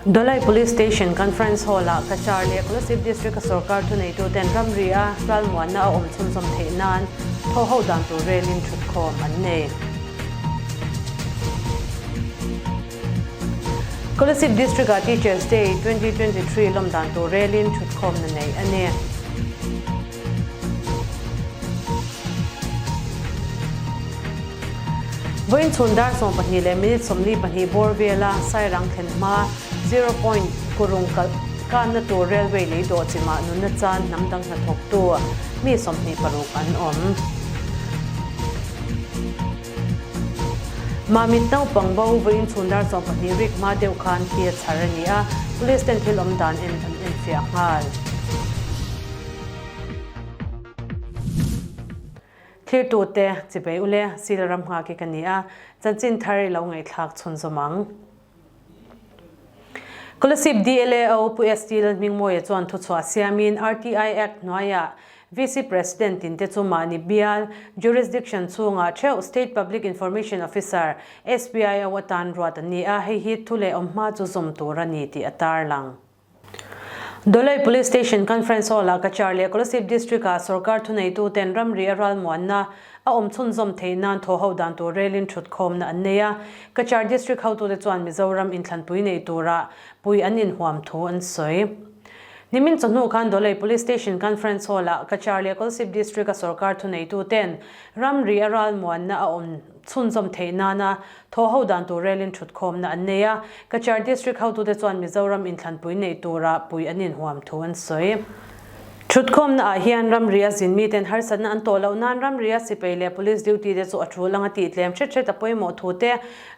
Dawlai Police Station Conference Hall-ah Cachar leh Kolasib District-a sorkar thuneituten ramri-a ralmuanna a awm chhunzawm theih nan thawhho dan tur relin thutkhawm an nei. Kolasib District-ah Teachers Day 2023 lawm dan tur relin thutkhawmna neih a ni. Vawiin chhun dar 12 leh minute 42 bawr vela Sairang thlen hma Zero Point kurung kalh kanna tur railway lei dawh chimah nunna chan hnam dang hnathawktu mi 26 an awm. Mamit naupang bo vawiin chhun dar 12 rik hma deuh khan thi a chhar a ni a, police ten thil awm dan en an enfiah nghal. Thirtute chibei ule sil ram nghak hi ka ni a, chanchin thar i lo ngaihthlak chhunzawm ang. Kolasib DLAO Pu ST Lalhmingmawia chuan thuchhuah siamin RTI Act hnuaiah VC President in te chu mahni bial, jurisdiction, chhungah theuh State Public Information Officer, SPIO, atan ruat an ni a, hei hi thu leh awm hma chu zawm tur a ni tih a tarlang. Dawlai Police Station Conference Hall-ah Cachar leh Kolasib District-ah sorkar thuneituten ramri a ralmuanna a awm chhunzawm theih nan thawhho dan tur relin thutkhawmna an nei a. Cachar District hotute chuan Mizoram inthlanpui nei tura pui an inhuam thu an sawi. Nimin chawhnu khan Dawlai Police Station Conference Hall-ah Cachar leh Kolasib District-a sorkar thuneituten ramri a ralmuanna a awm chhunzawm theih nana Thawhho dan tur relin thutkhawmna an nei a, Cachar District hotute chuan Mizoram inthlanpui neih tura pui an inhuam thu an sawi. Thutkhawmna ah hian ramri a zin miten harsatna an tawh loh nan ramri a sipai leh police duty te chu a tul anga tih tlem hret hret a pawimawh thu te,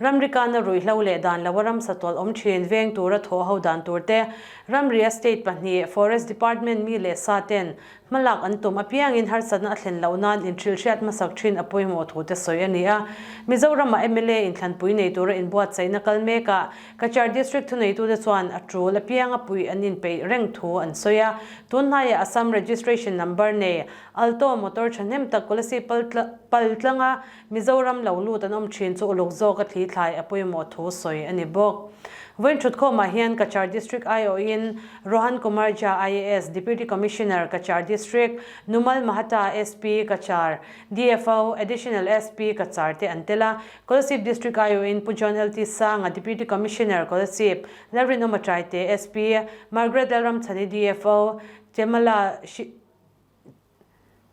ramri kana ruihhlo leh dan lo a ramsa tawlh awm thin veng tura thawhho dan tur te, ramri a state pahnih Forest Department mi leh sa ten Hmalak an tum apiangin harsatna a thlen loh nan inhrilhhriat hmasak thin a pawimawh thu te sawi a ni a. Mizoramah mla inthlanpui nei tura inbuatsaihna kal mekah Cachar District thuneitute chuan a tul apianga puih an inpeih reng thu an sawi a. Tunhnaiah Assam Registration Number nei Alto motor thahnem tak Kolasib paltlanga Mizoram lo lut an awm thin chu uluk zawka thli thlai a pawimawh thu sawi a ni bawk. Vawiin thutkhawmah hian Cachar District aiawhin Rohan Kumar Jha IAS, Deputy Commissioner, Cachar District, Numal Mahata SP, Cachar, DFO, Additional SP, Cachar te an tel a. Kolasib District aiawhin Pu John LT Sanga, Deputy Commissioner, Kolasib, Lalrinawma Traite SP, Margaret Lalramchhani DFO, Chemala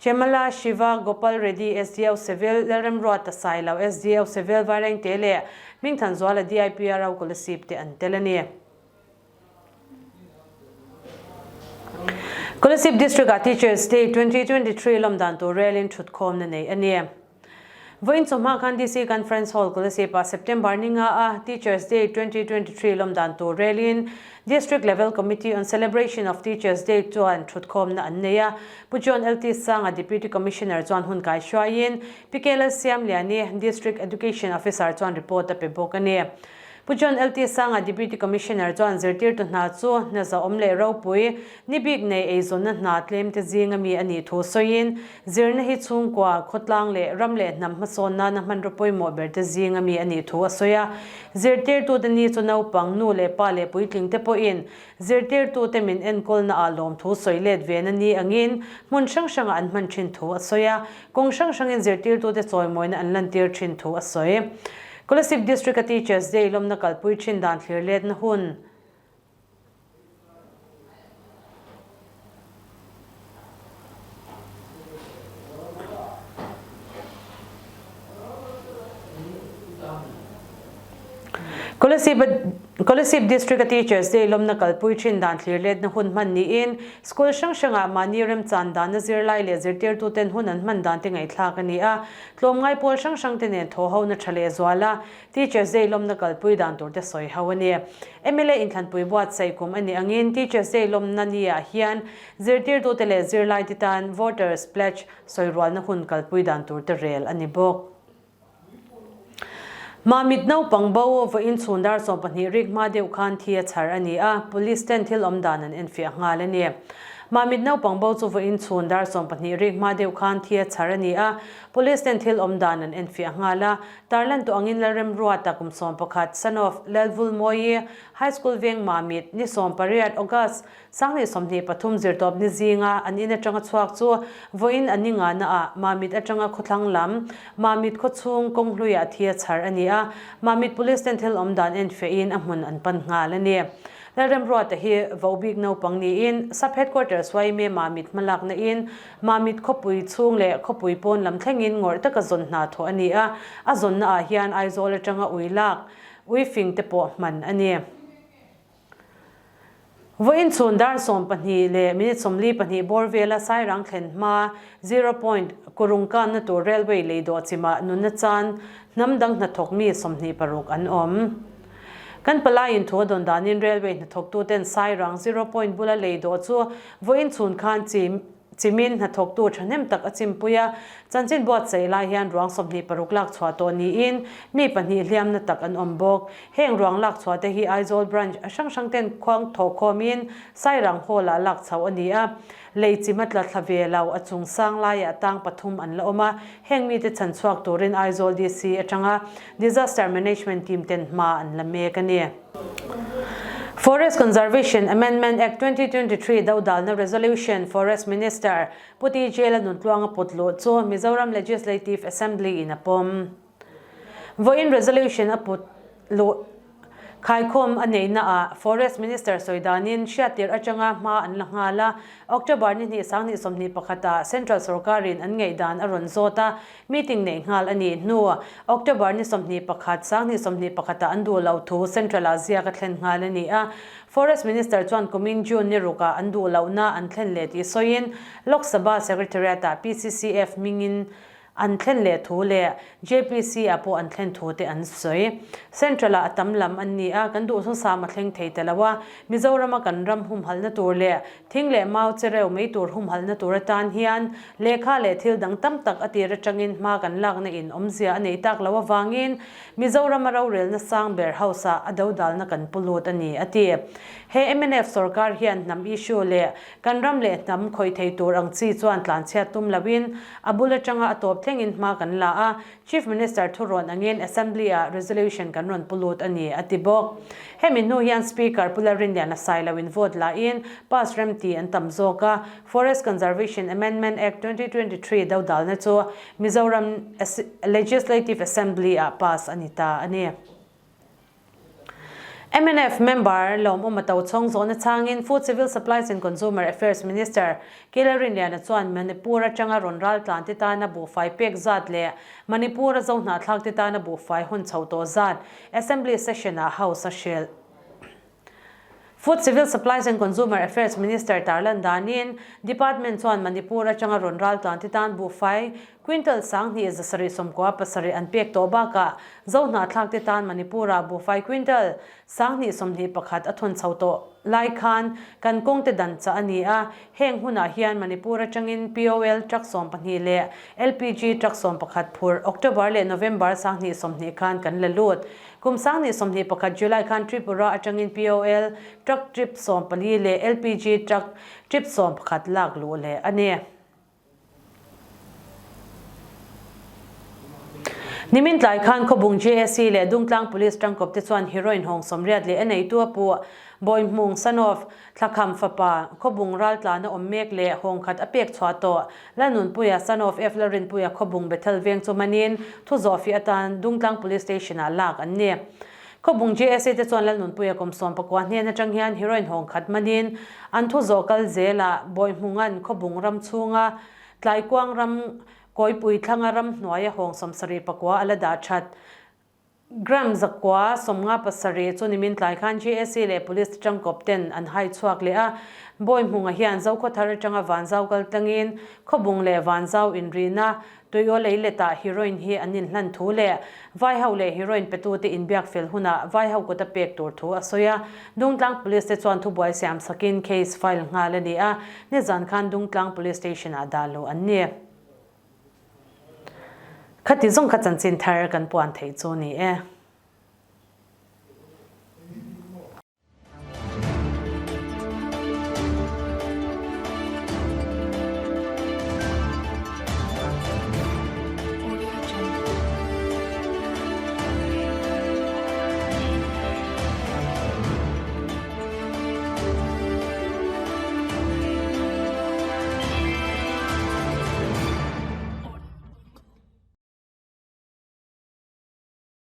Chemala Shiva Gopal Reddy SDO Civil, Lalremruata Sailo SDO Civil Vairengte leh Hmingthanzuala DIPRO Kolasib te an tel a ni. Kolasib District-ah Teachers Day 2023 lawm dan tur relin thutkhawmna neih a ni. Vawiin chawhma khan DC Conference Hall Kolasib-ah September ni nga a Teachers Day 2023 lawm dan tur relin District Level Committee on Celebration of Teachers Day chuan thutkhawmna an nei a. Pu John LT Sanga Deputy Commissioner chuan hun kai hruaiin Pi KL Siamliani District Education Officer chuan report a pe bawk a ni. Pu John LT Sanga Deputy Commissioner chuan zirtirtu hna chu hna zahawm leh ropui ni bik nei eizawnna hna tlem te zing ami a nih thu sawiin zirna hi chhungkua, khawtlang leh ram leh hnam hmasawn nana hmanraw pawimawh ber te zing ami a nih thu a sawi a. Zirtirtute ni chu naupang, nu leh pa leh puitling te pawhin zirtirtute min enkawlna ah lawmthu sawi let ve na ni angin hmun hrang hrangah an hman thin thu a sawi a, kawng hrang hrangin zirtirtute chawimawina an lantir thin thu a sawi. Kolasib District-a Teachers Day lawmna kalpui thin dan thlir letna hun. Kolasib District-a Teachers Day lawmna kalpui thin dan thlir letna hun hman niin School hrang hrangah mahni remchan dana zirlai leh zirtirtuten hun an hman dan te ngaihthlak a ni a. Tlawmngai pawl hrang hrang te nen thaw ho na tha leh zual a, Teachers Day lawmna kalpui dan tur te sawi ho a ni. Mla inthlanpui buatsaih kum a nih angin Teachers Day lawmna ni ah hian zirtirtute leh zirlai te tan Voters Pledge sawi rualna hun kalpui dan tur te rel a ni bawk. Mamit naupang bo vawiin chhun dar 12 rik hma deuh khan thi a chhar a ni a, Police ten thil awm dan an enfiah nghal a ni. Mamit naupang bo chu vawiin chhun dar 12 rik hma deuh khan thi a chhar a ni a, Police ten thil awm dan an enfiah nghal a. Tarlan tawh angin Lalremruata kum 11, son of Lalvulmawi, High School veng Mamit, ni 18, August, 2023 zirtawp ni zinga an in atanga chhuak chu vawiin an ni ngahna ah Mamit atanga khawthlang lam Mamit khawchhung kawng hluiah thi a chhar a ni a, Mamit Police ten thil awm dan enfiahin a hmun an pan nghal a ni. Lalremruata hi Vohbik naupang niin Sub Headquarters yma Mamit hmalakna in Mamit khawpui chhung leh khawpui pawn lam thlengin ngawrh taka zawn hna thawh a ni a, a zawnna ah hian Aizawl atanga ui lak, ui fing te pawh hman a ni. Vawiin chhun dar 12 leh minute 42 bawr vela Sairang thlen hma Zero Point Kurung kanna tur Railway lei dawh chimah nunna chan hnam dang hnathawk mi 26 an awm. Kan palaiin thu a dawn danin Railway hnathawktuten Sairang Zero Point bula lei dawh chu vawiin chhun khan chim Chimin hnathawktu thahnem tak a chimpui a, chanchin buatsaih lai hian ruang 26 lak chhuah tawh niin mi pahnih hliamna tak an awm bawk. Heng ruang lak chhuah te hi Aizawl Branch a hrang hrang ten khuang thawhkhawmin Sairang Hall-ah lak chhoh a ni a. Lei chim a tla thla ve lo, a chung sang laiah tang pathum an la awm a, heng mite chhan chhuak turin Aizawl DC atanga Disaster Management Team ten hma an la mek a ni. Forest Conservation Amendment Act 2023 dodalna Resolution Forest Minister Pu TJ Lalnuntluanga put luh chu Mizoram Legislative Assembly in a pawm. Vawiin Resolution a put luh khaikhawm a neihna ah Forest Minister sawi danin hriattir atanga hma an la nghal a, October ni hnih 2021 ah Central sorkarin an ngaihdan a rawn zawt a, Meeting neih nghal a nih hnu October ni 21, 2021 ah an duh loh thu Central ah ziak a thlen nghal a ni a. Forest Minister chuan kumin June ni ruk ah an duh lohna an thlen leh tih sawiin Lok Sabha Secretariat ah PCCF hmingin an thlen leh thu leh JPC ah pawh an thlen thu te an sawi. Central ah a tam lam an ni a, kan duhthusam a thleng thei ta lo a, Mizoram a kan ram humhalhna tur leh Thing leh mau chereu mai tur humhalhna tur atan hian lehkha leh thil dang tam tak a tir atangin hma kan lakna in awmzia a nei tak loh avangin Mizoram a rorelna sang ber House ah a dodalna kan pu lut a ni, a ti. He mnf sorkar hian hnam issue leh kan ram leh hnam khawih thei tur ang chi chuan tlanchhiat tum loin a bul atanga a tawp thlengin hma kan la a, Chief Minister thurawn angin Assembly-ah resolution kan rawn pu lut a ni, a ti bawk. Hemi hnu hian Speaker Pu Lalrinliana Sailoin vote lahin pass remti an tam zawk a, Forest Conservation Amendment Act 2023 dodalna chu Mizoram Legislative Assembly-ah pass a ni ta a ni. Mnf member Lawmawma Tochhawng zawhna chhangin Food Civil Supplies and Consumer Affairs Minister Kila Rinliana chuan Manipur atanga rawn raltlan te tana buhfai pek zat leh Manipur a zohnahthlak te tana buhfai hawn chho tawh zat Assembly session-ah House a hrilh. Food Civil Supplies and Consumer Affairs Minister tarlan danin Department chuan Manipur atanga rawn raltlan te tan buhfai Quintal 2797 an pek tawh bakah Zohnahthlak te tan Manipur-ah buhfai quintal 2021 a thawn chho tawh lai khan kan kawng te dan chah a ni a, heng hunah hian Manipur atangin POL truck 12 leh LPG truck 11 phurh October leh November 2020 khan kan la lut. Kum 2021 July khan Tripura atangin POL truck trip 14 leh LPG truck trip 11 lak luh leh a ni. Nimin tlai khan Khawbung JAC leh Dungtlang Police tangkawp te chuan heroin hawng 80 leh a neitu a puh Bawihmung son of Thlakham fapa Khawbung raltlana awm mek leh hawng khat a pek chhuah tawh Lalnunpuia son of F Lalrinpuia Khawbung Bethel veng chu manin thu zawhfiah atan Dungtlang Police Station ah lak an ni. Khawbung JAC te chuan Lalnunpuia kum 19 hnen atang hian heroin hawng khat manin an thu zawh kal zelah Bawihmungan Khawbung ram chhunga Tlaikuang ram Kawipui thlanga ram hnuaia hawng 79 a la dah that. Gram zakua 57 chu nimin tlai khan JAC leh Police tangkawp ten an hai chhuak leh a. Bawihmunga hian Zokhawthar atanga Vanzau kal tlangin Khawbung leh Vanzau inrina Tuiaw lei letah heroin hi an inhlan thu leh vaiho leh heroin petute inbiak fel hunah vaiho kut a pek tur thu a sawi a. Dungtlang Police te chuan thubuai siam sakin case file nghal a ni a, nizan khan Dungtlang Police Station-ah dah loh an ni. Khati zawng kha chanchin thar kan puan theih chu ni e.